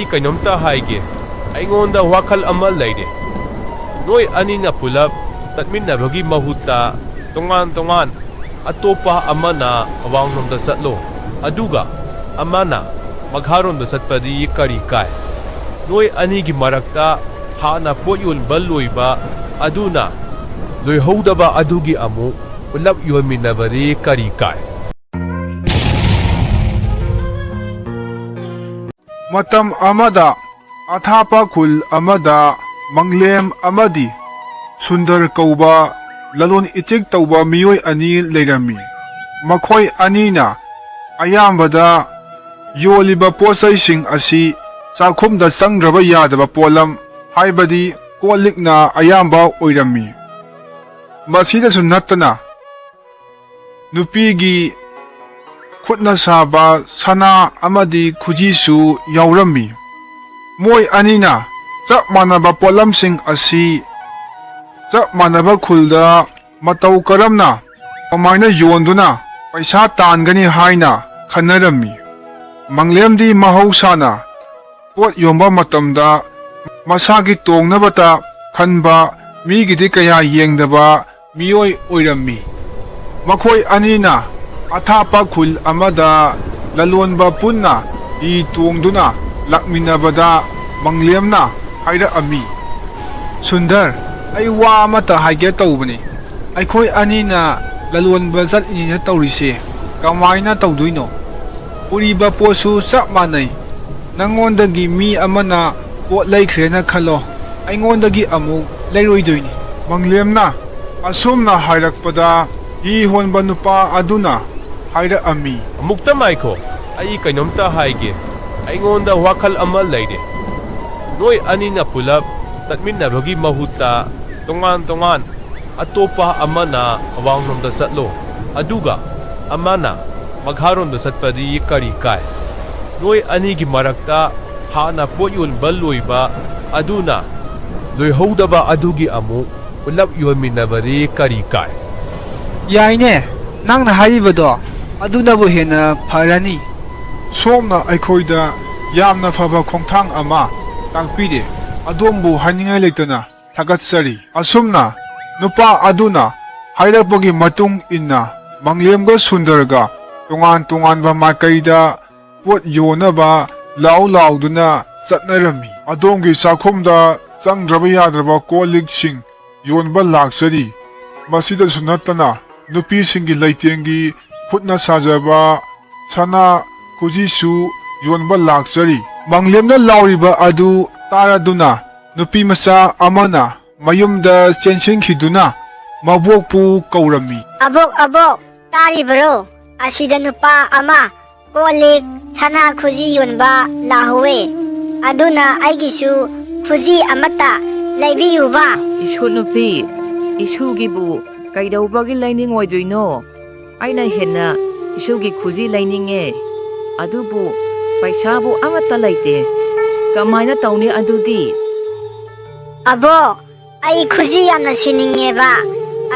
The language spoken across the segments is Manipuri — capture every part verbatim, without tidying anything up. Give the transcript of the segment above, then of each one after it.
ꯑꯩ ꯀꯩꯅꯣꯝꯇ ꯍꯥꯏꯒꯦ꯫ ꯑꯩꯉꯣꯟꯗ ꯋꯥꯈꯜ ꯑꯃ ꯂꯩꯔꯦ꯫ ꯅꯣꯏ ꯑꯅꯤꯅ ꯄꯨꯂꯞ ꯆꯠꯃꯤꯟꯅꯕꯒꯤ ꯃꯍꯨꯠꯇ ꯇꯣꯉꯥꯟ ꯇꯣꯉꯥꯟ, ꯑꯇꯣꯞꯄ ꯑꯃꯅ ꯑꯋꯥꯡꯂꯣꯝꯗ ꯆꯠꯂꯣ, ꯑꯗꯨꯒ ꯑꯃꯅ ꯃꯈꯥꯔꯣꯝꯗ ꯆꯠꯄꯗꯤ ꯀꯔꯤ ꯀꯥꯏ? ꯅꯣꯏ ꯑꯅꯤꯒꯤ ꯃꯔꯛꯇ ꯍꯥꯟꯅ ꯄꯣꯠ ꯌꯣꯟꯕ ꯂꯣꯏꯕ ꯑꯗꯨꯅ ꯂꯣꯏꯍꯧꯗꯕ ꯑꯗꯨꯒꯤ ꯑꯃꯨꯛ ꯄꯨꯂꯞ ꯌꯣꯟꯃꯤꯟꯅꯕꯗꯤ ꯀꯔꯤ ꯀꯥꯏ? ꯃꯇꯝ ꯑꯃꯗ ꯑꯊꯥꯞꯄ ꯈꯨꯜ ꯑꯃꯗ ꯃꯪꯂꯦꯝ ꯑꯃꯗꯤ ꯁꯨꯟꯗꯔ ꯀꯧꯕ ꯂꯂꯣꯟ ꯏꯇꯤꯛ ꯇꯧꯕ ꯃꯤꯑꯣꯏ ꯑꯅꯤ ꯂꯩꯔꯝꯃꯤ꯫ ꯃꯈꯣꯏ ꯑꯅꯤꯅ ꯑꯌꯥꯝꯕꯗ ꯌꯣꯜꯂꯤꯕ ꯄꯣꯠꯆꯩꯁꯤꯡ ꯑꯁꯤ ꯆꯥꯛꯈꯨꯝꯗ ꯆꯪꯗ꯭ꯔꯕ ꯌꯥꯗꯕ ꯄꯣꯠꯂꯝ, ꯍꯥꯏꯕꯗꯤ ꯀꯣꯜ ꯂꯤꯛꯅ ꯑꯌꯥꯝꯕ ꯑꯣꯏꯔꯝꯃꯤ꯫ ꯃꯁꯤꯗꯁꯨ ꯅꯠꯇꯅ ꯅꯨꯄꯤꯒꯤ ꯈꯨꯠꯅ ꯁꯥꯕ ꯁꯅꯥ ꯑꯃꯗꯤ ꯈꯨꯖꯤꯁꯨ ꯌꯥꯎꯔꯝꯃꯤ꯫ ꯃꯣꯏ ꯑꯅꯤꯅ ꯆꯞ ꯃꯥꯟꯅꯕ ꯄꯣꯠꯂꯝꯁꯤꯡ ꯑꯁꯤ ꯆꯞ ꯃꯥꯟꯅꯕ ꯈꯨꯜꯗ ꯃꯇꯧ ꯀꯔꯝꯅ ꯀꯃꯥꯏꯅ ꯌꯣꯟꯗꯨꯅ ꯄꯩꯁꯥ ꯇꯥꯟꯒꯅꯤ ꯍꯥꯏꯅ ꯈꯟꯅꯔꯝꯃꯤ꯫ ꯃꯪꯂꯦꯝꯗꯤ ꯃꯍꯧꯁꯥꯅ ꯄꯣꯠ ꯌꯣꯟꯕ ꯃꯇꯝꯗ ꯃꯁꯥꯒꯤ ꯇꯣꯡꯅꯕꯇ ꯈꯟꯕ ꯃꯤꯒꯤꯗꯤ ꯀꯌꯥ ꯌꯦꯡꯗꯕ ꯃꯤꯑꯣꯏ ꯑꯣꯏꯔꯝꯃꯤ꯫ ꯃꯈꯣꯏ ꯑꯅꯤꯅ ꯑꯊꯥꯞꯄ ꯈꯨꯜ ꯑꯃꯗ ꯂꯂꯣꯟꯕ ꯄꯨꯟꯅ ꯍꯤ ꯇꯣꯡꯗꯨꯅ ꯂꯥꯛꯃꯤꯟꯅꯕꯗ ꯃꯪꯂꯦꯝꯅ ꯍꯥꯏꯔꯛꯑꯝꯃꯤ, "ꯁꯨꯟꯗꯔ, ꯑꯩ ꯋꯥ ꯑꯃꯇ ꯍꯥꯏꯒꯦ ꯇꯧꯕꯅꯤ꯫ ꯑꯩꯈꯣꯏ ꯑꯅꯤꯅ ꯂꯂꯣꯟꯕ ꯆꯠꯂꯤꯅꯤꯅ ꯇꯧꯔꯤꯁꯦ ꯀꯃꯥꯏꯅ ꯇꯧꯗꯣꯏꯅꯣ? ꯄꯨꯔꯤꯕ ꯄꯣꯠꯁꯨ ꯆꯞ ꯃꯥꯟꯅꯩ꯫ ꯅꯪꯉꯣꯟꯗꯒꯤ ꯃꯤ ꯑꯃꯅ ꯄꯣꯠ ꯂꯩꯈ꯭ꯔꯦꯅ ꯈꯜꯂꯣ, ꯑꯩꯉꯣꯟꯗꯒꯤ ꯑꯃꯨꯛ ꯂꯩꯔꯣꯏꯗꯣꯏꯅꯤ꯫" ꯃꯪꯂꯦꯝꯅ ꯑꯁꯨꯝꯅ ꯍꯥꯏꯔꯛꯄꯗ ꯍꯤ ꯍꯣꯟꯕ ꯅꯨꯄꯥ ꯑꯗꯨꯅ ꯍꯥꯏꯔꯛꯑꯝꯃꯤ, "ꯑꯃꯨꯛꯇ ꯉꯥꯏꯈꯣ, ꯑꯩ ꯀꯩꯅꯣꯝꯇ ꯍꯥꯏꯒꯦ꯫ ꯑꯩꯉꯣꯟꯗ ꯋꯥꯈꯜ ꯑꯃ ꯂꯩꯔꯦ꯫ ꯅꯣꯏ ꯑꯅꯤꯅ ꯄꯨꯂꯞ ꯆꯠꯃꯤꯟꯅꯕꯒꯤ ꯃꯍꯨꯠꯇ ꯇꯣꯉꯥꯟ ꯇꯣꯉꯥꯟ, ꯑꯇꯣꯞꯄ ꯑꯃꯅ ꯑꯋꯥꯡꯂꯣꯝꯗ ꯆꯠꯂꯣ, ꯑꯗꯨꯒ ꯑꯃꯅ ꯃꯈꯥꯔꯣꯝꯗ ꯆꯠꯄꯗꯤ ꯀꯔꯤ ꯀꯥꯏ? ꯅꯣꯏ ꯑꯅꯤꯒꯤ ꯃꯔꯛꯇ ꯍꯥꯟꯅ ꯄꯣꯠ ꯌꯣꯟꯕ ꯂꯣꯏꯕ ꯑꯗꯨꯅ ꯂꯣꯏꯍꯧꯗꯕ ꯑꯗꯨꯒꯤ ꯑꯃꯨꯛ ꯄꯨꯂꯞ ꯌꯣꯟꯃꯤꯟꯅꯕꯗꯤ ꯀꯔꯤ ꯀꯥꯏ?" "ꯌꯥꯏꯅꯦ, ꯅꯪꯅ ꯍꯥꯏꯔꯤꯕꯗꯣ, ꯑꯗꯨꯅꯕꯨ ꯍꯦꯟꯅ ꯐꯔꯅꯤ꯫" ꯁꯣꯝꯅ ꯑꯩꯈꯣꯏꯗ ꯌꯥꯝꯅ ꯐꯕ ꯈꯣꯡꯊꯥꯡ ꯑꯃ ꯇꯥꯛꯄꯤꯔꯦ꯫ ꯑꯗꯣꯝꯕꯨ ꯍꯥꯏꯅꯤꯡꯉꯥꯏ ꯂꯩꯇꯅ ꯊꯥꯒꯠꯆꯔꯤ꯫ ꯑꯁꯨꯝꯅ ꯅꯨꯄꯥ ꯑꯗꯨꯅ ꯍꯥꯏꯔꯛꯄꯒꯤ ꯃꯇꯨꯡ ꯏꯟꯅ ꯃꯪꯂꯦꯝꯒ ꯁꯨꯟꯗꯔꯒ ꯇꯣꯉꯥꯟ ꯇꯣꯉꯥꯟꯕ ꯃꯥꯏꯀꯩꯗ ꯄꯣꯠ ꯌꯣꯟꯅꯕ ꯂꯥꯎ ꯂꯥꯎꯗꯨꯅ ꯆꯠꯅꯔꯝꯃꯤ꯫ ꯑꯗꯣꯝꯒꯤ ꯆꯥꯛꯈꯨꯝꯗ ꯆꯪꯗ꯭ꯔꯕ ꯌꯥꯗ꯭ꯔꯕ ꯀꯣꯜ ꯂꯤꯛꯁꯤꯡ ꯌꯣꯟꯕ ꯂꯥꯛꯆꯔꯤ꯫ ꯃꯁꯤꯗꯁꯨ ꯅꯠꯇꯅ ꯅꯨꯄꯤꯁꯤꯡꯒꯤ ꯂꯩꯇꯦꯡꯒꯤ ꯈꯨꯠꯅ ꯁꯥꯖꯕ ꯁꯅꯥ ꯈꯨꯖꯤꯁꯨ ꯌꯣꯟꯕ ꯂꯥꯛꯆꯔꯤ꯫ ꯃꯪꯂꯦꯝꯅ ꯂꯥꯎꯔꯤꯕ ꯑꯗꯨ ꯇꯥꯔꯗꯨꯅ ꯅꯨꯄꯤ ꯃꯆꯥ ꯑꯃꯅ ꯃꯌꯨꯝꯗ ꯆꯦꯟꯁꯤꯟꯈꯤꯗꯨꯅ ꯃꯕꯣꯛꯄꯨ ꯀꯧꯔꯝꯃꯤ꯫ "ꯑꯕꯣꯛ, ꯑꯕꯣꯛ, ꯇꯥꯔꯤꯕꯔꯣ? ꯑꯁꯤꯗ ꯅꯨꯄꯥ ꯑꯃ ꯀꯣꯜ ꯂꯤꯛ, ꯁꯅꯥ ꯈꯨꯖꯤ ꯌꯣꯟꯕ ꯂꯥꯛꯍꯧꯋꯦ꯫ ꯑꯗꯨꯅ ꯑꯩꯒꯤꯁꯨ ꯈꯨꯖꯤ ꯑꯃꯠꯇ ꯂꯩꯕꯤꯌꯨꯕ꯫" "ꯏꯁꯨ ꯅꯨꯄꯤ, ꯏꯁꯨꯒꯤꯕꯨ ꯀꯩꯗꯧꯕꯒꯤ ꯂꯩꯅꯤꯡꯉꯣꯏꯗꯣꯏꯅꯣ? ꯑꯩꯅ ꯍꯦꯟꯅ ꯏꯁꯨꯒꯤ ꯈꯨꯖꯤ ꯂꯩꯅꯤꯡꯉꯦ꯫ ꯑꯗꯨꯕꯨ ꯄꯩꯁꯥꯕꯨ ꯑꯃꯠꯇ ꯂꯩꯇꯦ꯫ ꯀꯃꯥꯏꯅ ꯇꯧꯅꯤ ꯑꯗꯨꯗꯤ?" "ꯑꯕꯣꯛ, ꯑꯩ ꯈꯨꯖꯤ ꯌꯥꯝꯅ ꯁꯤꯅꯤꯡꯉꯦꯕ꯫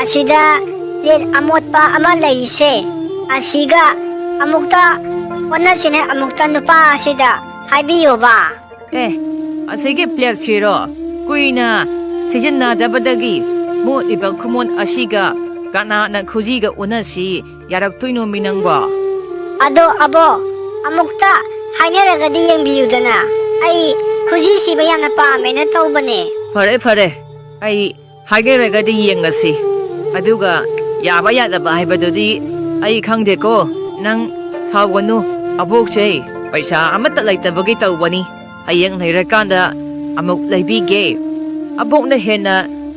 ꯑꯁꯤꯗ ꯄ꯭ꯂꯦꯠ ꯑꯃꯣꯠꯄ ꯑꯃ ꯂꯩꯔꯤꯁꯦ, ꯑꯁꯤꯒ ꯑꯃꯨꯛꯇ ꯑꯣꯟꯅꯁꯤꯅꯦ, ꯑꯃꯨꯛꯇ ꯅꯨꯄꯥ ꯑꯁꯤꯗ ꯍꯥꯏꯕꯤꯌꯣꯕ꯫" "ꯑꯦ, ꯑꯁꯤꯒꯤ ꯄ꯭ꯂꯦꯠꯁꯤꯔꯣ? ꯀꯨꯏꯅ ꯁꯤꯖꯤꯟꯅꯗꯕꯗꯒꯤ ꯃꯣꯠꯂꯤꯕ ꯈꯨꯃꯣꯠ ꯑꯁꯤꯒ ꯀꯅꯥꯅ ꯈꯨꯖꯤꯒ ꯑꯣꯟꯅꯁꯤ ꯌꯥꯔꯛꯇꯣꯏꯅꯣꯃꯤ ꯅꯪꯕꯣ?" "ꯑꯗꯣ ꯑꯕꯣꯛ, ꯑꯃꯨꯛꯇ ꯍꯥꯏꯅꯔꯒꯗꯤ ꯌꯦꯡꯕꯤꯌꯨꯗꯅ꯫ ꯑꯩ ꯈꯨꯖꯤ ꯁꯤꯕ ꯌꯥꯝꯅ ꯄꯥꯝꯃꯦꯅ ꯇꯧꯕꯅꯦ꯫" "ꯐꯔꯦ, ꯐꯔꯦ, ꯑꯩ ꯍꯥꯏꯅꯔꯒꯗꯤ ꯌꯦꯡꯉꯁꯤ꯫ ꯑꯗꯨꯒ ꯌꯥꯕ ꯌꯥꯗꯕ ꯍꯥꯏꯕꯗꯨꯗꯤ ꯑꯩ ꯈꯪꯗꯦꯀꯣ꯫ ꯅꯪ ꯁꯥꯎꯒꯅꯨ, ꯑꯕꯣꯛꯁꯦ ꯄꯩꯁꯥ ꯑꯃꯠꯇ ꯂꯩꯇꯕꯒꯤ ꯇꯧꯕꯅꯤ꯫ ꯍꯌꯦꯡ ꯂꯩꯔꯀꯥꯟꯗ ꯑꯃꯨꯛ ꯂꯩꯕꯤꯒꯦ꯫ ꯑꯕꯣꯛꯅ ꯍꯦꯟꯅ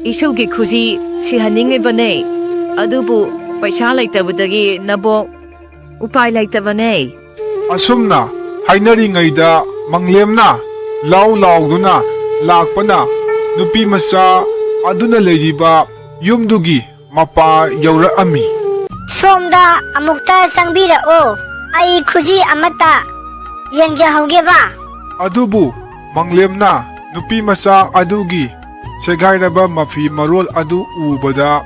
ꯏꯁꯨꯒꯤ ꯈꯨꯖꯤ ꯁꯤꯍꯟꯅꯤꯡꯉꯤꯕꯅꯦ꯫ ꯑꯗꯨꯕꯨ ꯄꯩꯁꯥ ꯂꯩꯇꯕꯗꯒꯤ ꯅꯕꯣꯛ ꯎꯄꯥꯏ ꯂꯩꯇꯕꯅꯦ꯫" ꯑꯁꯨꯝꯅ ꯍꯥꯏꯅꯔꯤꯉꯩꯗ ꯃꯪꯂꯦꯝꯅ ꯂꯥꯎ ꯂꯥꯎꯗꯨꯅ ꯂꯥꯛꯄꯅ ꯅꯨꯄꯤ ꯃꯆꯥ ꯑꯗꯨꯅ ꯂꯩꯔꯤꯕ ꯌꯨꯝꯗꯨꯒꯤ ꯃꯄꯥ ꯌꯧꯔꯛꯑꯝꯃꯤ꯫ "ꯁꯣꯝꯗ ꯑꯃꯨꯛꯇ ꯆꯪꯕꯤꯔꯛꯑꯣ, ꯑꯩ ꯈꯨꯖꯤ ꯑꯃꯠꯇ ꯌꯦꯡꯖꯍꯧꯒꯦꯕ꯫" ꯑꯗꯨꯕꯨ ꯃꯪꯂꯦꯝꯅ ꯅꯨꯄꯤ ꯃꯆꯥ ꯑꯗꯨꯒꯤ ꯁꯦꯒꯥꯏꯔꯕ ꯃꯐꯤ ꯃꯔꯣꯜ ꯑꯗꯨ ꯎꯕꯗ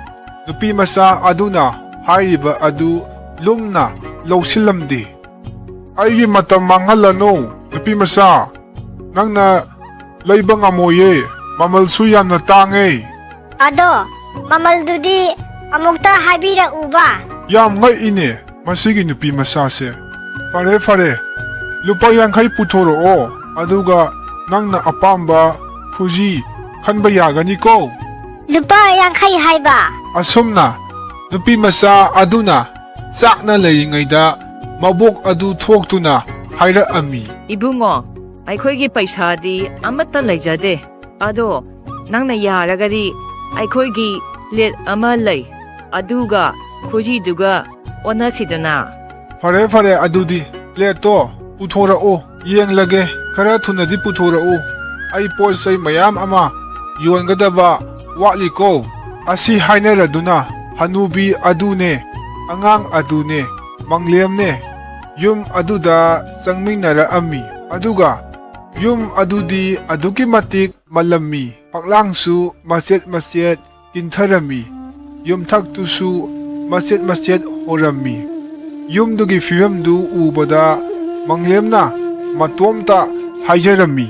ꯅꯨꯄꯤ ꯃꯆꯥ ꯑꯗꯨꯅ ꯍꯥꯏꯔꯤꯕ ꯑꯗꯨ ꯂꯨꯝꯅ ꯂꯧꯁꯤꯜꯂꯝꯗꯦ꯫ ꯑꯩꯒꯤ ꯃꯇꯝ ꯃꯥꯡꯍꯜꯂꯅꯨ, ꯅꯨꯄꯤ ꯃꯆꯥ꯫ ꯅꯪꯅ ꯂꯩꯕ ꯉꯝꯃꯣꯏꯌꯦ, ꯃꯃꯜꯁꯨ ꯌꯥꯝꯅ ꯇꯥꯡꯉꯦ꯫ ꯑꯗꯣ ꯃꯃꯜꯗꯨꯗꯤ ꯑꯃꯨꯛꯇ ꯍꯥꯏꯕꯤꯔꯛꯎꯕ꯫ ꯌꯥꯝ ꯉꯛꯏꯅꯦ ꯃꯁꯤꯒꯤ ꯅꯨꯄꯤ ꯃꯆꯥꯁꯦ꯫ ꯐꯔꯦ, ꯐꯔꯦ, ꯂꯨꯄꯥ ꯌꯥꯡꯈꯩ ꯄꯨꯊꯣꯔꯛꯑꯣ, ꯑꯗꯨꯒ ꯅꯪꯅ ꯑꯄꯥꯝꯕ ꯈꯨꯖꯤ ꯈꯟꯕ ꯌꯥꯒꯅꯤꯀꯣ꯫ ꯂꯨꯄꯥ ꯌꯥꯡꯈꯩ ꯍꯥꯏꯕ? ꯑꯁꯨꯝꯅ ꯅꯨꯄꯤ ꯃꯆꯥ ꯑꯗꯨꯅ ꯆꯥꯛꯅ ꯂꯩꯔꯤꯉꯩꯗ ꯃꯕꯣꯛ ꯑꯗꯨ ꯊꯣꯛꯇꯨꯅ ꯍꯥꯏꯔꯛꯑꯝꯃꯤ꯫ ꯏꯕꯨꯡꯉꯣ, ꯑꯩꯈꯣꯏꯒꯤ ꯄꯩꯁꯥꯗꯤ ꯑꯃꯠꯇ ꯂꯩꯖꯗꯦ꯫ ꯑꯗꯣ ꯅꯪꯅ ꯌꯥꯔꯒꯗꯤ ꯑꯩꯈꯣꯏꯒꯤ ꯄ꯭ꯂꯦꯠ ꯑꯃ ꯂꯩ, ꯑꯗꯨꯒ ꯈꯨꯖꯤꯗꯨꯒ ꯑꯣꯟꯅꯁꯤꯗꯅ꯫ ꯐꯔꯦ, ꯐꯔꯦ, ꯑꯗꯨꯗꯤ ꯄ꯭ꯂꯦꯠꯇꯣ ꯄꯨꯊꯣꯔꯛꯎ, ꯌꯦꯡꯂꯒꯦ꯫ ꯈꯔ ꯊꯨꯅꯗꯤ ꯄꯨꯊꯣꯔꯛꯎ, ꯑꯩ ꯄꯣꯠ ꯆꯩ ꯃꯌꯥꯝ ꯑꯃ ꯌꯣꯟꯒꯗꯕ ꯋꯥꯠꯂꯤꯀꯣ꯫ ꯑꯁꯤ ꯍꯥꯏꯅꯔꯗꯨꯅ ꯍꯅꯨꯕꯤ ꯑꯗꯨꯅꯦ, ꯑꯉꯥꯡ ꯑꯗꯨꯅꯦ, ꯃꯪꯂꯦꯝꯅꯦ ꯌꯨꯝ ꯑꯗꯨꯗ ꯆꯪꯃꯤꯟꯅꯔꯛꯑꯝꯃꯤ꯫ ꯑꯗꯨꯒ ꯌꯨꯝ ꯑꯗꯨꯗꯤ ꯑꯗꯨꯛꯀꯤ ꯃꯇꯤꯛ ꯃꯜꯂꯝꯃꯤ꯫ ꯐꯛꯂꯥꯡꯁꯨ ꯃꯆꯦꯠ ꯃꯆꯦꯠ ꯀꯤꯟꯊꯔꯝꯃꯤ꯫ ꯌꯨꯝꯊꯛꯇꯨꯁꯨ ꯃꯆꯦꯠ ꯃꯆꯦꯠ ꯍꯣꯔꯝꯃꯤ꯫ ꯌꯨꯝꯗꯨꯒꯤ ꯐꯤꯕꯝꯗꯨ ꯎꯕꯗ ꯃꯪꯂꯦꯝꯅ ꯃꯇꯣꯝꯇ ꯍꯥꯏꯖꯔꯝꯃꯤ,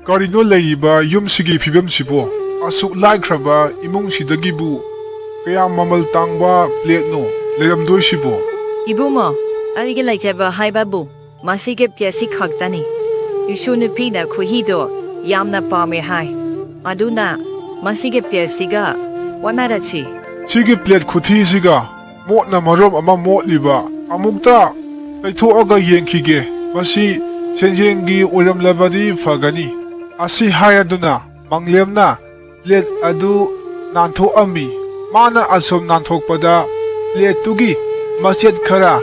"ꯀꯔꯤꯅꯣ ꯂꯩꯔꯤꯕ ꯌꯨꯝꯁꯤꯒꯤ ꯐꯤꯕꯝꯁꯤꯕꯣ? ꯑꯁꯨꯛ ꯂꯥꯏꯈ꯭ꯔꯕ ꯏꯃꯨꯡꯁꯤꯗꯒꯤꯕꯨ ꯀꯌꯥꯝ ꯃꯃꯜ ꯇꯥꯡꯕ ꯄ꯭ꯂꯦꯠꯅꯣ ꯂꯩꯔꯝꯗꯣꯏꯁꯤꯕꯣ?" ꯏꯕꯨꯡꯉꯣ, ꯑꯩꯒꯤ ꯂꯩꯖꯕ ꯍꯥꯏꯕꯕꯨ ꯃꯁꯤꯒꯤ ꯄ꯭ꯂꯦꯠꯁꯤ ꯈꯛꯇꯅꯤ꯫ ꯏꯁꯨ ꯅꯨꯄꯤꯅ ꯈꯨꯍꯤꯗꯣ ꯌꯥꯝꯅ ꯄꯥꯝꯃꯦ ꯍꯥꯏ, ꯑꯗꯨꯅ ꯃꯁꯤꯒꯤ ꯄ꯭ꯂꯦꯠꯁꯤꯒ ꯋꯥꯅꯔꯁꯤ꯫ ꯁꯤꯒꯤ ꯄ꯭ꯂꯦꯠ ꯈꯨꯊꯤꯁꯤꯒ ꯃꯣꯠꯅ ꯃꯔꯣꯝ ꯑꯃ ꯃꯣꯠꯂꯤꯕ꯫ ꯑꯃꯨꯛꯇ ꯇꯩꯊꯣꯛꯑꯒ ꯌꯦꯡꯈꯤꯒꯦ꯫ ꯃꯁꯤ ꯁꯦꯟꯖꯦꯡꯒꯤ ꯑꯣꯏꯔꯝꯂꯕꯗꯤ ꯐꯒꯅꯤ꯫ ꯑꯁꯤ ꯍꯥꯏꯔꯗꯨꯅ ꯃꯪꯂꯦꯝꯅ ꯄ꯭ꯂꯦꯠ ꯑꯗꯨ ꯅꯥꯟꯊꯣꯛꯑꯝꯃꯤ꯫ ꯃꯥꯅ ꯑꯁꯨꯝ ꯅꯥꯟꯊꯣꯛꯄꯗ ꯄ꯭ꯂꯦꯠꯇꯨꯒꯤ ꯃꯆꯦꯠ ꯈꯔ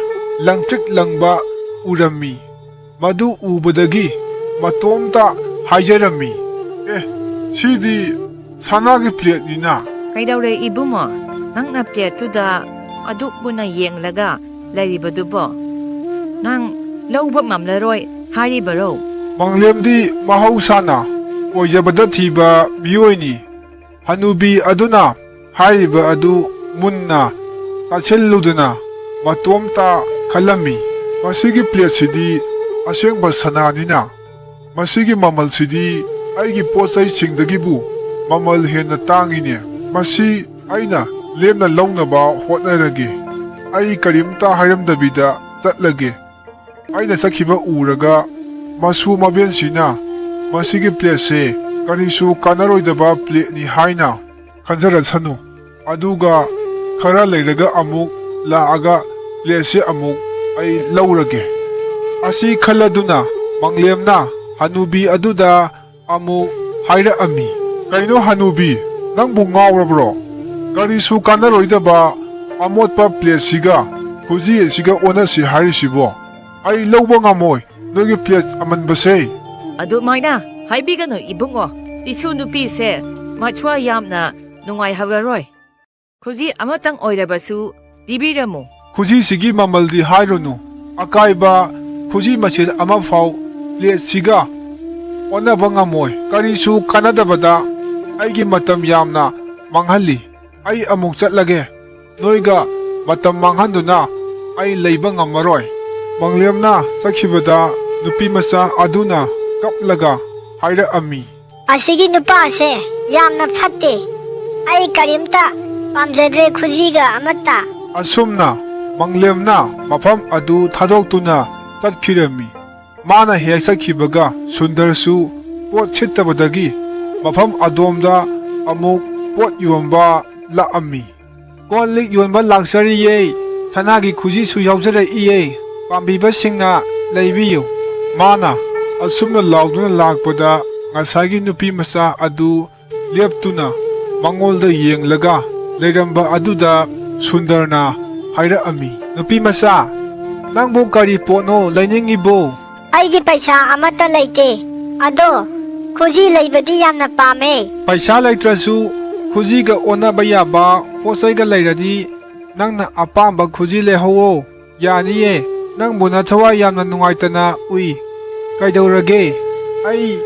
ꯂꯪꯇ꯭ꯔꯤꯛ ꯂꯪꯕ ꯎꯔꯝꯃꯤ꯫ ꯃꯗꯨ ꯎꯕꯗꯒꯤ ꯃꯇꯣꯝꯇ ꯍꯥꯏꯖꯔꯝꯃꯤ, "ꯑꯦ, ꯁꯤꯗꯤ ꯁꯅꯥꯒꯤ ꯄ꯭ꯂꯦꯠꯅꯤꯅ!" ꯀꯩꯗꯧꯔꯦ ꯏꯕꯨꯡꯉꯣ? ꯅꯪꯅ ꯄ꯭ꯂꯦꯠꯇꯨꯗ ꯑꯗꯨꯛ ꯃꯨꯟꯅ ꯌꯦꯡꯂꯒ ꯂꯩꯔꯤꯕꯗꯨꯕꯣ? ꯅꯪ ꯂꯧꯕ ꯉꯝꯂꯔꯣꯏ ꯍꯥꯏꯔꯤꯕꯔꯣ? ꯃꯪꯂꯦꯝꯗꯤ ꯃꯍꯧꯁꯥꯅ ꯑꯣꯏꯖꯕꯗ ꯊꯤꯕ ꯃꯤꯑꯣꯏꯅꯤ꯫ ꯍꯅꯨꯕꯤ ꯑꯗꯨꯅ ꯍꯥꯏꯔꯤꯕ ꯑꯗꯨ ꯃꯨꯟꯅ ꯇꯥꯁꯤꯜꯂꯨꯗꯨꯅ ꯃꯇꯣꯝꯇ ꯈꯜꯂꯝꯃꯤ꯫ ꯃꯁꯤꯒꯤ ꯄ꯭ꯂꯦꯠꯁꯤꯗꯤ ꯑꯁꯦꯡꯕ ꯁꯅꯥꯅꯤꯅ, ꯃꯁꯤꯒꯤ ꯃꯃꯜꯁꯤꯗꯤ ꯑꯩꯒꯤ ꯄꯣꯠ ꯆꯩꯁꯤꯡꯗꯒꯤꯕꯨ ꯃꯃꯜ ꯍꯦꯟꯅ ꯇꯥꯡꯉꯤꯅꯦ꯫ ꯃꯁꯤ ꯑꯩꯅ ꯂꯦꯝꯅ ꯂꯧꯅꯕ ꯍꯣꯠꯅꯔꯒꯦ꯫ ꯑꯩ ꯀꯔꯤꯝꯇ ꯍꯥꯏꯔꯝꯗꯕꯤꯗ ꯆꯠꯂꯒꯦ꯫ ꯑꯩꯅ ꯆꯠꯈꯤꯕ ꯎꯔꯒ ꯃꯁꯨ ꯃꯕꯦꯟꯁꯤꯅ ꯃꯁꯤꯒꯤ ꯄ꯭ꯂꯦꯠꯁꯦ ꯀꯔꯤꯁꯨ ꯀꯥꯟꯅꯔꯣꯏꯗꯕ ꯄ꯭ꯂꯦꯠꯅꯤ ꯍꯥꯏꯅ ꯈꯟꯖꯔꯁꯅꯨ꯫ ꯑꯗꯨꯒ ꯈꯔ ꯂꯩꯔꯒ ꯑꯃꯨꯛ ꯂꯥꯛꯑꯒ ꯄ꯭ꯂꯦꯠꯁꯦ ꯑꯃꯨꯛ ꯑꯩ ꯂꯧꯔꯒꯦ꯫ ꯑꯁꯤ ꯈꯜꯂꯗꯨꯅ ꯃꯪꯂꯦꯝꯅ ꯍꯅꯨꯕꯤ ꯑꯗꯨꯗ ꯑꯃꯨꯛ ꯍꯥꯏꯔꯛꯑꯝꯃꯤ, "ꯀꯩꯅꯣ ꯍꯅꯨꯕꯤ, ꯅꯪꯕꯨ ꯉꯥꯎꯔꯕ꯭ꯔꯣ? ꯀꯔꯤꯁꯨ ꯀꯥꯟꯅꯔꯣꯏꯗꯕ ꯑꯃꯣꯠꯄ ꯄ꯭ꯂꯦꯠꯁꯤꯒ ꯈꯨꯖꯤ ꯑꯁꯤꯒ ꯑꯣꯟꯅꯁꯤ ꯍꯥꯏꯔꯤꯁꯤꯕꯣ? ꯑꯩ ꯂꯧꯕ ꯉꯝꯃꯣꯏ ꯅꯣꯏꯒꯤ ꯄ꯭ꯂꯦꯠ ꯑꯃꯟꯕꯁꯦ!" ꯑꯗꯨꯃꯥꯏꯅ ꯍꯥꯏꯕꯤꯒꯅꯨ, ꯏꯕꯨꯡꯉꯣ꯫ ꯄꯤꯁꯨ ꯅꯨꯄꯤꯁꯦ ꯃꯊ꯭ꯋꯥꯏ ꯌꯥꯝꯅ ꯅꯨꯡꯉꯥꯏꯍꯧꯔꯔꯣꯏ꯫ ꯈꯨꯖꯤ ꯑꯃꯇꯪ ꯑꯣꯏꯔꯕꯁꯨ ꯄꯤꯕꯤꯔꯝꯃꯨ꯫ ꯈꯨꯖꯤꯁꯤꯒꯤ ꯃꯃꯜꯗꯤ ꯍꯥꯏꯔꯨꯅꯨ, ꯑꯀꯥꯏꯕ ꯈꯨꯖꯤ ꯃꯆꯦꯠ ꯑꯃꯐꯥꯎ ꯄ꯭ꯂꯦꯠꯁꯤꯒ ꯑꯣꯟꯅꯕ ꯉꯝꯃꯣꯏ꯫ ꯀꯔꯤꯁꯨ ꯀꯥꯟꯅꯗꯕꯗ ꯑꯩꯒꯤ ꯃꯇꯝ ꯌꯥꯝꯅ ꯃꯥꯡꯍꯜꯂꯤ꯫ ꯑꯩ ꯑꯃꯨꯛ ꯆꯠꯂꯒꯦ꯫ ꯅꯣꯏꯒ ꯃꯇꯝ ꯃꯥꯡꯍꯟꯗꯨꯅ ꯑꯩ ꯂꯩꯕ ꯉꯝꯃꯔꯣꯏ꯫ ꯃꯪꯂꯦꯝꯅ ꯆꯠꯈꯤꯕꯗ ꯅꯨꯄꯤꯃꯆꯥ ꯑꯗꯨꯅ ꯀꯞꯂꯒ ꯍꯥꯏꯔꯛꯑꯝꯃꯤ, "ꯑꯁꯤꯒꯤ ꯅꯨꯄꯥꯁꯦ ꯌꯥꯝꯅ ꯐꯠꯇꯦ꯫ ꯑꯩ ꯀꯔꯤꯝꯇ ꯄꯥꯝꯖꯗ꯭ꯔꯦ ꯈꯨꯖꯤꯒ ꯑꯃꯠꯇ"꯫ ꯑꯁꯨꯝꯅ ꯃꯪꯂꯦꯝꯅ ꯃꯐꯝ ꯑꯗꯨ ꯊꯥꯗꯣꯛꯇꯨꯅ ꯆꯠꯈꯤꯔꯝꯃꯤ꯫ ꯃꯥꯅ ꯍꯦꯛ ꯆꯠꯈꯤꯕꯒ ꯁꯨꯟꯗꯔꯁꯨ ꯄꯣꯠ ꯁꯤꯠꯇꯕꯗꯒꯤ ꯃꯐꯝ ꯑꯗꯣꯝꯗ ꯑꯃꯨꯛ ꯄꯣꯠ ꯌꯣꯟꯕ ꯂꯥꯛꯑꯝꯃꯤ꯫ "ꯀꯣꯜ ꯂꯤꯛ ꯌꯣꯟꯕ ꯂꯥꯛꯆꯔꯤꯌꯦ, ꯁꯅꯥꯒꯤ ꯈꯨꯖꯤꯁꯨ ꯌꯥꯎꯖꯔꯛꯏꯌꯦ, ꯄꯥꯝꯕꯤꯕꯁꯤꯡꯅ ꯂꯩꯕꯤꯌꯨ"꯫ ꯃꯥꯅ ꯑꯁꯨꯝꯅ ꯂꯥꯎꯗꯨꯅ ꯂꯥꯛꯄꯗ ꯉꯁꯥꯏꯒꯤ ꯅꯨꯄꯤ ꯃꯆꯥ ꯑꯗꯨ ꯂꯦꯞꯇꯨꯅ ꯃꯉꯣꯟꯗ ꯌꯦꯡꯂꯒ ꯂꯩꯔꯝꯕ ꯑꯗꯨꯗ ꯁꯨꯟꯗꯔꯅ ꯍꯥꯏꯔꯛꯑꯝꯃꯤ, "ꯅꯨꯄꯤ ꯃꯆꯥ, ꯅꯪꯕꯨ ꯀꯔꯤ ꯄꯣꯠꯅꯣ ꯂꯩꯅꯤꯡꯉꯤꯕꯣ?" "ꯑꯩꯒꯤ ꯄꯩꯁꯥ ꯑꯃꯠꯇ ꯂꯩꯇꯦ, ꯑꯗꯣ ꯈꯨꯖꯤ ꯂꯩꯕꯗꯤ ꯌꯥꯝꯅ ꯄꯥꯝꯃꯦ"꯫ "ꯄꯩꯁꯥ ꯂꯩꯇ꯭ꯔꯁꯨ ꯈꯨꯖꯤꯒ ꯑꯣꯟꯅꯕ ꯌꯥꯕ ꯄꯣꯠ ꯆꯩꯒ ꯂꯩꯔꯗꯤ ꯅꯪꯅ ꯑꯄꯥꯝꯕ ꯈꯨꯖꯤ ꯂꯩꯍꯧꯑꯣ꯫ ꯌꯥꯅꯤꯌꯦ, ꯅꯪꯕꯨ ꯅꯊꯋꯥꯏ ꯌꯥꯝꯅ ꯅꯨꯡꯉꯥꯏꯇꯅ ꯎꯏ꯫ ꯀꯩꯗꯧꯔꯒꯦ? ꯑꯩ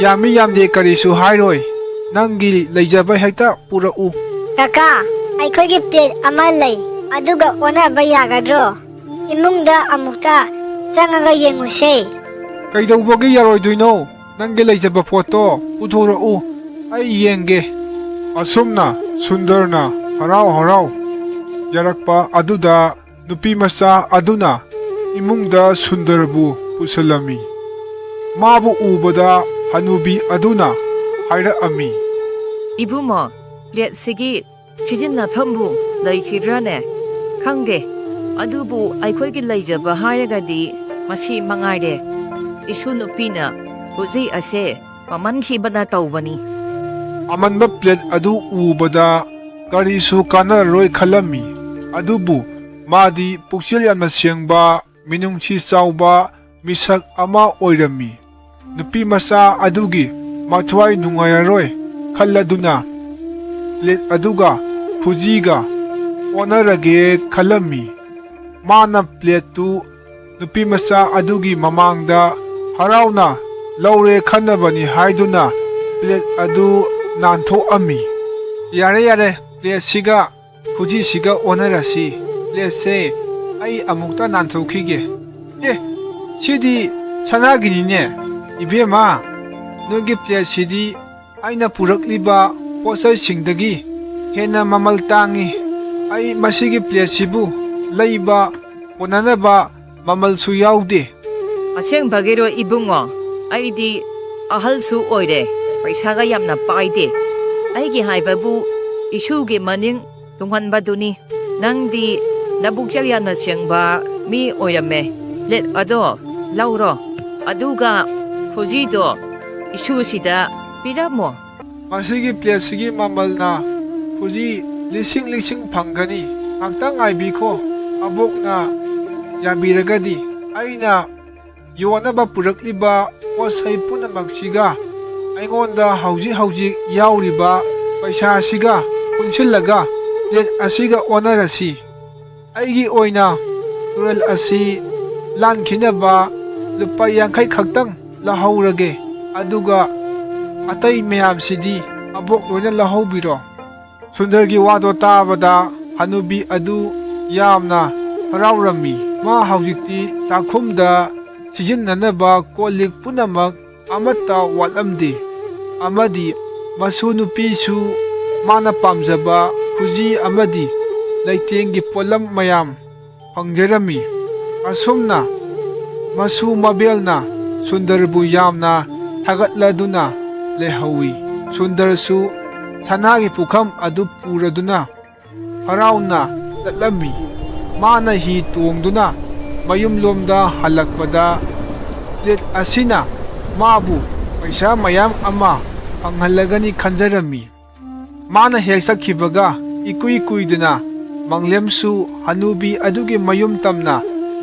ꯌꯥꯝꯃꯤ ꯌꯥꯝꯗꯦ ꯀꯔꯤꯁꯨ ꯍꯥꯏꯔꯣꯏ꯫ ꯅꯪꯒꯤ ꯂꯩꯖꯕ ꯍꯦꯛꯇ ꯄꯨꯔꯛꯎ"꯫ "ꯀꯀꯥ, ꯑꯩꯈꯣꯏꯒꯤ ꯄ꯭ꯂꯦꯠ ꯑꯃ ꯂꯩ, ꯑꯗꯨꯒ ꯑꯣꯟꯅꯕ ꯌꯥꯒꯗ꯭ꯔꯣ?" ꯏꯃꯨꯡꯗ ꯑꯃꯨꯛꯇ ꯆꯪꯉꯒ ꯌꯦꯡꯉꯨꯁꯦ꯫ ꯀꯩꯗꯧꯕꯒꯤ ꯌꯥꯔꯣꯏꯗꯣꯏꯅꯣ? ꯅꯪꯒꯤ ꯂꯩꯖꯕ ꯄꯣꯠꯇꯣ ꯄꯨꯊꯣꯔꯛꯎ, ꯑꯩ ꯌꯦꯡꯒꯦ꯫ ꯑꯁꯨꯝꯅ ꯁꯨꯟꯗꯔꯅ ꯍꯔꯥꯎ ꯍꯔꯥꯎ ꯌꯥꯔꯛꯄ ꯑꯗꯨꯗ ꯅꯨꯄꯤ ꯃꯆꯥ ꯑꯗꯨꯅ ꯏꯃꯨꯡꯗ ꯁꯨꯟꯗꯔꯕꯨ ꯄꯨꯁꯤꯜꯂꯝꯃꯤ꯫ ꯃꯥꯕꯨ ꯎꯕꯗ ꯍꯅꯨꯕꯤ ꯑꯗꯨꯅ ꯍꯥꯏꯔꯛꯑꯝꯃꯤ꯫ ꯏꯕꯨꯡꯉꯣ, ꯄ꯭ꯂꯦꯠꯁꯤꯒꯤ ꯁꯤꯖꯤꯟꯅꯐꯝꯕꯨ ꯂꯩꯈꯤꯗ꯭ꯔꯥꯅꯦ? ꯈꯪꯗꯦ꯫ ꯑꯗꯨꯕꯨ ꯑꯩꯈꯣꯏꯒꯤ ꯂꯩꯖꯕ ꯍꯥꯏꯔꯒꯗꯤ ꯃꯁꯤ ꯃꯉꯥꯏꯔꯦ꯫ ꯏꯁꯨ ꯅꯨꯄꯤꯅ ꯈꯨꯖꯤ ꯑꯁꯦ ꯄꯥꯝꯃꯟꯈꯤꯕꯅ ꯇꯧꯕꯅꯤ꯫ ꯑꯃꯟꯕ ꯄ꯭ꯂꯦꯠ ꯑꯗꯨ ꯎꯕꯗ ꯀꯔꯤꯁꯨ ꯀꯥꯟꯅꯔꯔꯣꯏ ꯈꯜꯂꯝꯃꯤ꯫ ꯑꯗꯨꯕꯨ ꯃꯥꯗꯤ ꯄꯨꯛꯆꯦꯜ ꯌꯥꯝꯅ ꯁꯦꯡꯕ, ꯃꯤꯅꯨꯡꯁꯤ ꯆꯥꯎꯕ ꯃꯤꯁꯛ ꯑꯃ ꯑꯣꯏꯔꯝꯃꯤ꯫ ꯅꯨꯄꯤ ꯃꯆꯥ ꯑꯗꯨꯒꯤ ꯃꯊ꯭ꯋꯥꯏ ꯅꯨꯡꯉꯥꯏꯔꯔꯣꯏ ꯈꯜꯂꯗꯨꯅ ꯄ꯭ꯂꯦꯠ ꯑꯗꯨꯒ ꯈꯨꯖꯤꯒ ꯑꯣꯟꯅꯔꯒꯦ ꯈꯜꯂꯝꯃꯤ꯫ ꯃꯥꯅ ꯄ꯭ꯂꯦꯠꯇꯨ ꯅꯨꯄꯤ ꯃꯆꯥ ꯑꯗꯨꯒꯤ ꯃꯃꯥꯡꯗ ꯍꯔꯥꯎꯅ ꯂꯧꯔꯦ ꯈꯟꯅꯕꯅꯤ ꯍꯥꯏꯗꯨꯅ ꯄ꯭ꯂꯦꯠ ꯑꯗꯨ ꯅꯥꯟꯊꯣꯛꯑꯝꯃꯤ꯫ "ꯌꯥꯔꯦ, ꯌꯥꯔꯦ, ꯄ꯭ꯂꯦꯠꯁꯤꯒ ꯈꯨꯖꯤꯁꯤꯒ ꯑꯣꯟꯅꯔꯁꯤ꯫ ꯄ꯭ꯂꯦꯠꯁꯦ ꯑꯩ ꯑꯃꯨꯛꯇ ꯅꯥꯟꯊꯣꯛꯈꯤꯒꯦ꯫ ꯑꯦ, ꯁꯤꯗꯤ ꯁꯅꯥꯒꯤꯅꯤꯅꯦ꯫ ꯏꯕꯦꯝꯃ, ꯅꯣꯏꯒꯤ ꯄ꯭ꯂꯦꯠꯁꯤꯗꯤ ꯑꯩꯅ ꯄꯨꯔꯛꯂꯤꯕ ꯄꯣꯠꯆꯩꯁꯤꯡꯗꯒꯤ ꯍꯦꯟꯅ ꯃꯃꯜ ꯇꯥꯡꯉꯤ꯫ ꯑꯩ ꯃꯁꯤꯒꯤ ꯄ꯭ꯂꯦꯠꯁꯤꯕꯨ ꯂꯩꯕ ꯀꯣꯟꯅꯅꯕ ꯃꯃꯜꯁꯨ ꯌꯥꯎꯗꯦ꯫" "ꯑꯁꯦꯡꯕꯒꯤꯔꯣ ꯏꯕꯨꯡꯉꯣ? ꯑꯩꯗꯤ ꯑꯍꯜꯁꯨ ꯑꯣꯏꯔꯦ, ꯄꯩꯁꯥꯒ ꯌꯥꯝꯅ ꯄꯥꯏꯗꯦ꯫ ꯑꯩꯒꯤ ꯍꯥꯏꯕꯕꯨ ꯏꯁꯨꯒꯤ ꯃꯅꯤꯡ ꯇꯨꯡꯍꯟꯕꯗꯨꯅꯤ꯫ ꯅꯪꯗꯤ ꯅꯕꯨꯛꯆꯦꯜ ꯌꯥꯝꯅ ꯁꯦꯡꯕ ꯃꯤ ꯑꯣꯏꯔꯝꯃꯦ꯫ ꯄ꯭ꯂꯦꯠ ꯑꯗꯣ ꯂꯧꯔꯣ, ꯑꯗꯨꯒ ꯈꯨꯖꯤꯗꯣ ꯏꯁꯨꯁꯤꯗ ꯄꯤꯔꯝꯃꯣ꯫" "ꯃꯁꯤꯒꯤ ꯄ꯭ꯂꯦꯠꯁꯤꯒꯤ ꯃꯃꯜꯅ ꯈꯨꯖꯤ ꯂꯤꯁꯤꯡ ꯂꯤꯁꯤꯡ ꯐꯪꯒꯅꯤ꯫ ꯉꯥꯛꯇꯪ ꯉꯥꯏꯕꯤꯈꯣ꯫ ꯑꯕꯣꯛꯅ ꯌꯥꯕꯤꯔꯒꯗꯤ ꯑꯩꯅ ꯌꯣꯟꯅꯕ ꯄꯨꯔꯛꯂꯤꯕ ꯄꯣꯠ ꯆꯩ ꯄꯨꯝꯅꯃꯛꯁꯤꯒ ꯑꯩꯉꯣꯟꯗ ꯍꯧꯖꯤꯛ ꯍꯧꯖꯤꯛ ꯌꯥꯎꯔꯤꯕ ꯄꯩꯁꯥꯁꯤꯒ ꯄꯨꯟꯁꯤꯜꯂꯒ ꯄ꯭ꯂꯦꯠ ꯑꯁꯤꯒ ꯑꯣꯟꯅꯔꯁꯤ꯫ ꯑꯩꯒꯤ ꯑꯣꯏꯅ ꯇꯨꯔꯦꯜ ꯑꯁꯤ ꯂꯥꯟꯈꯤꯅꯕ ꯂꯨꯄꯥ ꯌꯥꯡꯈꯩ ꯈꯛꯇꯪ ꯂꯧꯍꯧꯔꯒꯦ, ꯑꯗꯨꯒ ꯑꯇꯩ ꯃꯌꯥꯝꯁꯤꯗꯤ ꯑꯕꯣꯛ ꯂꯣꯏꯅ ꯂꯧꯍꯧꯕꯤꯔꯣ꯫" ꯁꯨꯟꯗꯔꯒꯤ ꯋꯥꯗꯣ ꯇꯥꯕꯗ ꯍꯅꯨꯕꯤ ꯑꯗꯨ ꯌꯥꯝꯅ ꯍꯔꯥꯎꯔꯝꯃꯤ꯫ ꯃꯥ ꯍꯧꯖꯤꯛꯇꯤ ꯆꯥꯛꯈꯨꯝꯗ ꯁꯤꯖꯤꯟꯅꯅꯕ ꯀꯣꯜ ꯂꯤꯛ ꯄꯨꯝꯅꯃꯛ ꯑꯃꯠꯇ ꯋꯥꯠꯂꯝꯗꯦ, ꯑꯃꯗꯤ ꯃꯁꯨ ꯅꯨꯄꯤꯁꯨ ꯃꯥꯅ ꯄꯥꯝꯖꯕ ꯈꯨꯖꯤ ꯑꯃꯗꯤ ꯂꯩꯇꯦꯡꯒꯤ ꯄꯣꯠꯂꯝ ꯃꯌꯥꯝ ꯐꯪꯖꯔꯝꯃꯤ꯫ ꯑꯁꯨꯝꯅ ꯃꯁꯨ ꯃꯕꯦꯜꯅ ꯁꯨꯟꯗꯔꯕꯨ ꯌꯥꯝꯅ ꯊꯥꯒꯠꯂꯗꯨꯅ ꯂꯩꯍꯧꯏ꯫ ꯁꯨꯟꯗꯔꯁꯨ ꯁꯅꯥꯒꯤ ꯄꯨꯈꯝ ꯑꯗꯨ ꯄꯨꯔꯗꯨꯅ ꯍꯔꯥꯎꯅ ꯆꯠꯂꯝꯃꯤ꯫ ꯃꯥꯅ ꯍꯤ ꯇꯣꯡꯗꯨꯅ ꯃꯌꯨꯝꯂꯣꯝꯗ ꯍꯜꯂꯛꯄꯗ, ꯄ꯭ꯂꯦꯠ ꯑꯁꯤꯅ ꯃꯥꯕꯨ ꯄꯩꯁꯥ ꯃꯌꯥꯝ ꯑꯃ ꯐꯪꯍꯜꯂꯒꯅꯤ ꯈꯟꯖꯔꯝꯃꯤ꯫ ꯃꯥꯅ ꯍꯦꯛ ꯆꯠꯈꯤꯕꯒ ꯏꯀꯨꯏ ꯀꯨꯏꯗꯅ ꯃꯪꯂꯦꯝꯁꯨ ꯍꯅꯨꯕꯤ ꯑꯗꯨꯒꯤ ꯃꯌꯨꯝ ꯇꯝꯅ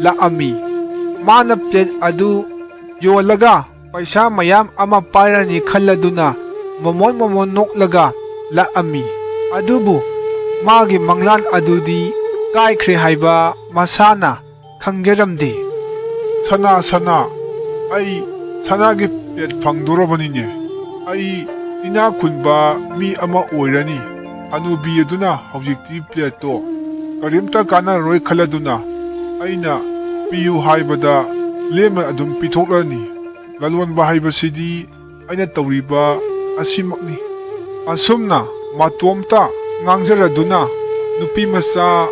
ꯂꯥꯛꯑꯝꯃꯤ꯫ ꯃꯥꯅ ꯄ꯭ꯂꯦꯠ ꯑꯗꯨ ꯌꯣꯜꯂꯒ ꯄꯩꯁꯥ ꯃꯌꯥꯝ ꯑꯃ ꯄꯥꯏꯔꯅꯤ ꯈꯜꯂꯗꯨꯅ ꯃꯣꯃꯣꯟ ꯃꯣꯃꯣꯟ ꯅꯣꯛꯂꯒ ꯂꯥꯛꯑꯝꯃꯤ꯫ ꯑꯗꯨꯕꯨ ꯃꯥꯒꯤ ꯃꯪꯂꯥꯟ ꯑꯗꯨꯗꯤ ꯀꯥꯏꯈ꯭ꯔꯦ ꯍꯥꯏꯕ ꯃꯁꯥꯅ ꯈꯪꯖꯔꯝꯗꯦ꯫ "ꯁꯅꯥ, ꯁꯅꯥ, ꯑꯩ ꯁꯅꯥꯒꯤ ꯄ꯭ꯂꯦꯠ ꯐꯪꯗꯣꯔꯕꯅꯤꯅꯦ꯫ ꯑꯩ ꯏꯅꯥꯛ ꯈꯨꯟꯕ ꯃꯤ ꯑꯃ ꯑꯣꯏꯔꯅꯤ꯫" ꯍꯅꯨꯕꯤ ꯑꯗꯨꯅ ꯍꯧꯖꯤꯛꯇꯤ ꯄ꯭ꯂꯦꯠꯇꯣ ꯀꯔꯤꯝꯇ ꯀꯥꯟꯅꯔꯣꯏ ꯈꯜꯂꯗꯨꯅ ꯑꯩꯅ ꯄꯤꯌꯨ ꯍꯥꯏꯕꯗ ꯂꯦꯝꯅ ꯑꯗꯨꯝ ꯄꯤꯊꯣꯛꯂꯅꯤ꯫ ꯂꯂꯣꯟꯕ ꯍꯥꯏꯕꯁꯤꯗꯤ ꯑꯩꯅ ꯇꯧꯔꯤꯕ ꯑꯁꯤꯃꯛꯅꯤ꯫ ꯑꯁꯨꯝꯅ ꯃꯇꯣꯝꯇ ꯉꯥꯡꯖꯔꯗꯨꯅ ꯅꯨꯄꯤ ꯃꯆꯥ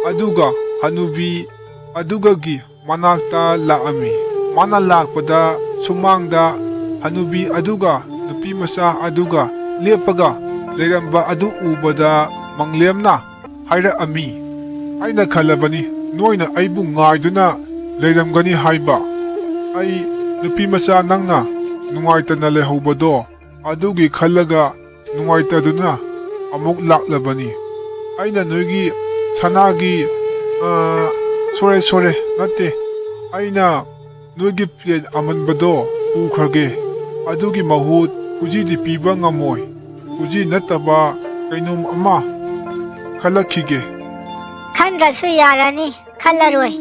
ꯑꯗꯨꯒ ꯍꯅꯨꯕꯤ ꯑꯗꯨꯒꯒꯤ ꯃꯅꯥꯛꯇ ꯂꯥꯛꯑꯝꯃꯤ꯫ ꯃꯥꯅ ꯂꯥꯛꯄꯗ ꯁꯨꯃꯥꯡꯗ ꯍꯅꯨꯕꯤ ꯑꯗꯨꯒ ꯅꯨꯄꯤ ꯃꯆꯥ ꯑꯗꯨꯒ ꯂꯦꯞꯄꯒ ꯂꯩꯔꯝꯕ ꯑꯗꯨ ꯎꯕꯗ ꯃꯪꯂꯦꯝꯅ ꯍꯥꯏꯔꯛꯑꯝꯃꯤ, "ꯑꯩꯅ ꯈꯜꯂꯕꯅꯤ, ꯅꯣꯏꯅ ꯑꯩꯕꯨ ꯉꯥꯏꯗꯨꯅ ꯂꯩꯔꯝꯒꯅꯤ ꯍꯥꯏꯕ꯫ ꯑꯩ ꯅꯨꯄꯤ ꯃꯆꯥ ꯅꯪꯅ ꯅꯨꯡꯉꯥꯏꯇꯅ ꯂꯩꯍꯧꯕꯗꯣ ꯑꯗꯨꯒꯤ ꯈꯜꯂꯒ ꯅꯨꯡꯉꯥꯏꯇꯗꯨꯅ ꯑꯃꯨꯛ ꯂꯥꯛꯂꯕꯅꯤ꯫ ꯑꯩꯅ ꯅꯣꯏꯒꯤ ꯁꯅꯥꯒꯤ, ꯑ, ꯁꯣꯔꯦ, ꯁꯣꯔꯦ, ꯅꯠꯇꯦ, ꯑꯩꯅ ꯅꯣꯏꯒꯤ ꯄ꯭ꯂꯦꯠ ꯑꯃꯟꯕꯗꯣ ꯄꯨꯈ꯭ꯔꯒꯦ꯫ ꯑꯗꯨꯒꯤ ꯃꯍꯨꯠ ꯈꯨꯖꯤꯗꯤ ꯄꯤꯕ ꯉꯝꯃꯣꯏ꯫ ꯈꯨꯖꯤ ꯅꯠꯇꯕ ꯀꯩꯅꯣꯝ ꯑꯃ ꯈꯜꯂꯛꯈꯤꯒꯦ꯫" "ꯈꯟꯗ꯭ꯔꯁꯨ ꯌꯥꯔꯅꯤ, ꯈꯜꯂꯔꯣꯏ꯫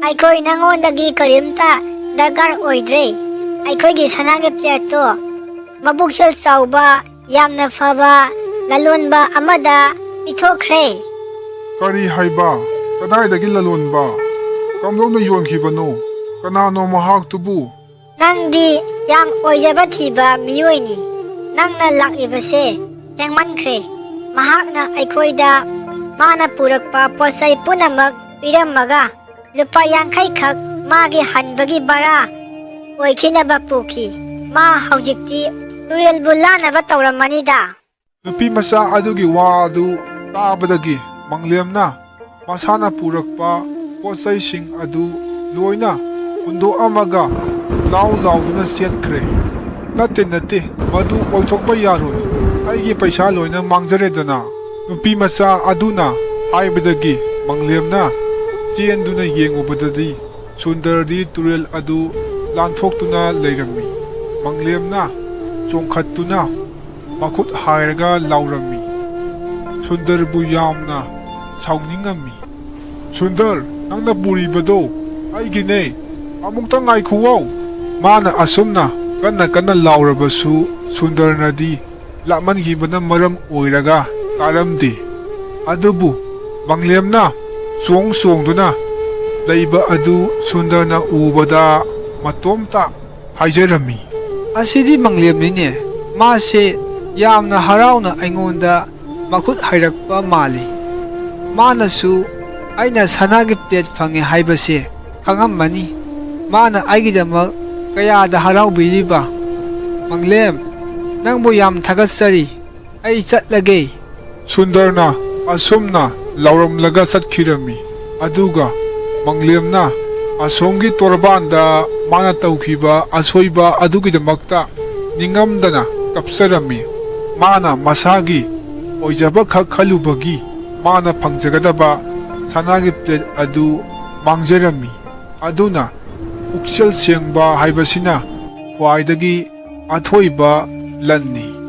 ꯑꯩꯈꯣꯏ ꯅꯉꯣꯟꯗꯒꯤ ꯀꯔꯤꯝꯇ ꯗꯔꯀꯥꯔ ꯑꯣꯏꯗ꯭ꯔꯦ꯫ ꯑꯩꯈꯣꯏꯒꯤ ꯁꯅꯥꯒꯤ ꯄ꯭ꯂꯦꯠꯇꯣ ꯃꯕꯨꯛꯆꯦꯜ ꯆꯥꯎꯕ, ꯌꯥꯝꯅ ꯐꯕ ꯂꯂꯣꯟꯕ ꯑꯃꯗ ꯄꯤꯊꯣꯛꯈ꯭ꯔꯦ꯫" "ꯀꯔꯤ ꯍꯥꯏꯕ? ꯀꯗꯥꯏꯗꯒꯤ ꯂꯂꯣꯟꯕ?" ꯀꯝꯗꯧꯅ ꯌꯣꯟꯈꯤꯕꯅꯣ? ꯀꯅꯥꯅꯣ ꯃꯍꯥꯛꯇꯨꯕꯨ? ꯅꯪꯗꯤ ꯌꯥꯝ ꯑꯣꯏꯖꯕ ꯊꯤꯕ ꯃꯤꯑꯣꯏꯅꯤ꯫ ꯅꯪꯅ ꯂꯥꯛꯂꯤꯕꯁꯦ ꯊꯦꯡꯃꯟꯈ꯭ꯔꯦ꯫ ꯃꯍꯥꯛꯅ ꯑꯩꯈꯣꯏꯗ ꯃꯥꯅ ꯄꯨꯔꯛꯄ ꯄꯣꯠꯆꯩ ꯄꯨꯝꯅꯃꯛ ꯄꯤꯔꯝꯃꯒ ꯂꯨꯄꯥ ꯌꯥꯡꯈꯩꯈꯛ ꯃꯥꯒꯤ ꯍꯟꯕꯒꯤ ꯚꯔꯥ ꯑꯣꯏꯈꯤꯅꯕ ꯄꯨꯈꯤ꯫ ꯃꯥ ꯍꯧꯖꯤꯛꯇꯤ ꯇꯨꯔꯦꯜꯕꯨ ꯂꯥꯟꯅꯕ ꯇꯧꯔꯝꯃꯅꯤꯗ꯫ ꯅꯨꯄꯤ ꯃꯆꯥ ꯑꯗꯨꯒꯤ ꯋꯥ ꯑꯗꯨ ꯇꯥꯕꯗꯒꯤ ꯃꯪꯂꯦꯝꯅ ꯃꯁꯥꯅ ꯄꯨꯔꯛꯄ ꯄꯣꯠ ꯆꯩꯁꯤꯡ ꯑꯗꯨ ꯂꯣꯏꯅ ꯍꯨꯟꯗꯣꯛꯑꯝꯃꯒ ꯂꯥꯎ ꯂꯥꯎꯗꯨꯅ ꯆꯦꯟꯈ꯭ꯔꯦ꯫ "ꯅꯠꯇꯦ, ꯅꯠꯇꯦ, ꯃꯗꯨ ꯑꯣꯏꯊꯣꯛꯄ ꯌꯥꯔꯣꯏ꯫ ꯑꯩꯒꯤ ꯄꯩꯁꯥ ꯂꯣꯏꯅ ꯃꯥꯡꯖꯔꯦꯗꯅ!" ꯅꯨꯄꯤ ꯃꯆꯥ ꯑꯗꯨꯅ ꯍꯥꯏꯕꯗꯒꯤ ꯃꯪꯂꯦꯝꯅ ꯆꯦꯟꯗꯨꯅ ꯌꯦꯡꯉꯨꯕꯗꯗꯤ ꯁꯨꯟꯗꯔꯗꯤ ꯇꯨꯔꯦꯜ ꯑꯗꯨ ꯂꯥꯟꯊꯣꯛꯇꯨꯅ ꯂꯩꯔꯝꯃꯤ꯫ ꯃꯪꯂꯦꯝꯅ ꯆꯣꯡꯈꯠꯇꯨꯅ ꯃꯈꯨꯠ ꯍꯥꯏꯔꯒ ꯂꯥꯎꯔꯝꯃꯤ꯫ ꯁꯨꯟꯗꯔꯕꯨ ꯌꯥꯝꯅ ꯁꯥꯎꯅꯤꯡꯉꯝꯃꯤ꯫ "ꯁꯨꯟꯗꯔ, ꯅꯪꯅ ꯄꯨꯔꯤꯕꯗꯣ ꯑꯩꯒꯤꯅꯦ꯫ ꯑꯃꯨꯛꯇ ꯉꯥꯏꯈꯨꯋꯣ!" ꯃꯥꯅ ꯑꯁꯨꯝꯅ ꯀꯟꯅ ꯀꯟꯅ ꯂꯥꯎꯔꯕꯁꯨ ꯁꯨꯟꯗꯔꯅꯗꯤ ꯂꯥꯞꯃꯟꯈꯤꯕꯅ ꯃꯔꯝ ꯑꯣꯏꯔꯒ ꯇꯥꯔꯝꯗꯦ꯫ ꯑꯗꯨꯕꯨ ꯃꯪꯂꯦꯝꯅ ꯆꯣꯡ ꯆꯣꯡꯗꯨꯅ ꯂꯩꯕ ꯑꯗꯨ ꯁꯨꯟꯗꯔꯅ ꯎꯕꯗ ꯃꯇꯣꯝꯇ ꯍꯥꯏꯖꯔꯝꯃꯤ꯫ "ꯑꯁꯤꯗꯤ ꯃꯪꯂꯦꯝꯅꯤꯅꯦ꯫ ꯃꯥꯁꯦ ꯌꯥꯝꯅ ꯍꯔꯥꯎꯅ ꯑꯩꯉꯣꯟꯗ ꯃꯈꯨꯠ ꯍꯥꯏꯔꯛꯄ ꯃꯥꯜꯂꯤ꯫ ꯃꯥꯅꯁꯨ ꯑꯩꯅ ꯁꯅꯥꯒꯤ ꯄ꯭ꯂꯦꯠ ꯐꯪꯉꯦ ꯍꯥꯏꯕꯁꯦ ꯈꯪꯉꯝꯃꯅꯤ꯫ ꯃꯥꯅ ꯑꯩꯒꯤꯗꯃꯛ ꯀꯌꯥꯗ ꯍꯔꯥꯎꯕꯤꯔꯤꯕ! ꯃꯪꯂꯦꯝ, ꯅꯪꯕꯨ ꯌꯥꯝ ꯊꯥꯒꯠꯆꯔꯤ꯫ ꯑꯩ ꯆꯠꯂꯒꯦ꯫" ꯁꯨꯟꯗꯔꯅ ꯑꯁꯨꯝꯅ ꯂꯥꯎꯔꯝꯂꯒ ꯆꯠꯈꯤꯔꯝꯃꯤ꯫ ꯑꯗꯨꯒ ꯃꯪꯂꯦꯝꯅ ꯑꯁꯣꯝꯒꯤ ꯇꯣꯔꯕꯥꯟꯗ ꯃꯥꯅ ꯇꯧꯈꯤꯕ ꯑꯁꯣꯏꯕ ꯑꯗꯨꯒꯤꯗꯃꯛꯇ ꯅꯤꯡꯉꯝꯗꯅ ꯀꯞꯆꯔꯝꯃꯤ꯫ ꯃꯥꯅ ꯃꯁꯥꯒꯤ ꯑꯣꯏꯖꯕ ꯈꯛ ꯈꯜꯂꯨꯕꯒꯤ ꯃꯥꯅ ꯐꯪꯖꯒꯗꯕ ꯁꯅꯥꯒꯤ ꯄ꯭ꯂꯦꯠ ꯑꯗꯨ ꯃꯥꯡꯖꯔꯝꯃꯤ꯫ ꯑꯗꯨꯅ ꯄꯨꯛꯆꯦꯜ ꯁꯦꯡꯕ ꯍꯥꯏꯕꯁꯤꯅ ꯈ꯭ꯋꯥꯏꯗꯒꯤ ꯑꯊꯣꯏꯕ ꯂꯟꯅꯤ꯫